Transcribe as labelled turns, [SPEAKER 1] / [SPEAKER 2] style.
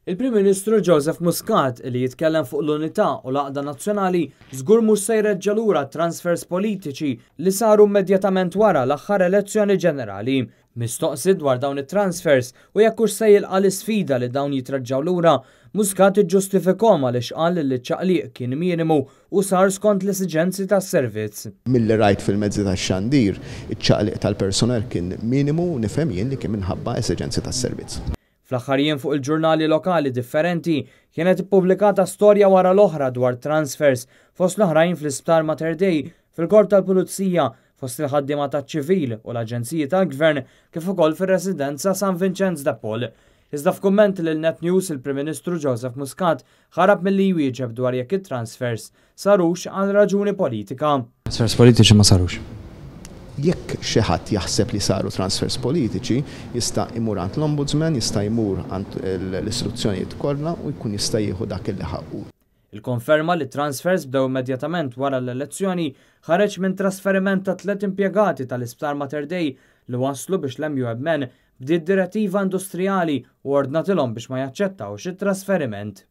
[SPEAKER 1] Il-Prim Ministru Joseph Muscat li jitkellem fuq l-unità u l-għaqda nazzjonali żgur mhux se jreġġa' lura transfers politiċi li saru immedjatament wara l-aħħar elezzjoni ġenerali. Mistoqsi dwar dawn it-transfers u jekk hux se jilqa' l-isfida li dawn jitreġġgħu lura, Muscat iġġustifikhom għaliex qal li ċ-ċaqliq kien minimu u sar skont l-esiġenzi tas-servizz.
[SPEAKER 2] Milli rajt fil-mezzi tax-xandir, iċ-ċaqliq tal-personnel kien minimu u nifhem jien li kien minħabba esiġenzi tas-servizz.
[SPEAKER 1] Fl-aħħar jiem fuq il-ġurnali lokali differenti kienet ippubblikata storja wara l-oħra dwar transfers fost l-oħrajn fl-Isptar Mater Dei, fil-Korp tal-Pulizija, fost il-ħaddiema taċ-ċivil u l-aġenziji tal-Gvern kif ukoll fir-residenza San Vincenz de Paul. Iżda f'kumment lil Net News il-Prim Ministru Joseph Muscat ħarab milli jwieġeb dwar jekk it-transfers sarux għal raġuni politika.
[SPEAKER 3] Transfers politiċi ma sarux.
[SPEAKER 2] Jekk xi ħadd jaħseb li saru transfers politiċi, jista' jmur għand l-Ombudsman, jista' jmur għand l-istituzzjonijiet kollha u jkun jista' jieħu dak li ħaqqu.
[SPEAKER 1] Il-konferma li transfers bdew immedjatament wara l-elezzjoni ħareġ minn trasferiment ta' 3 impjegati tal-Isptar Mater Dei li waslu biex l-MUMN bdiet direttiva industrijali u ordnatilhom biex ma jaċċettawx it-trasferiment.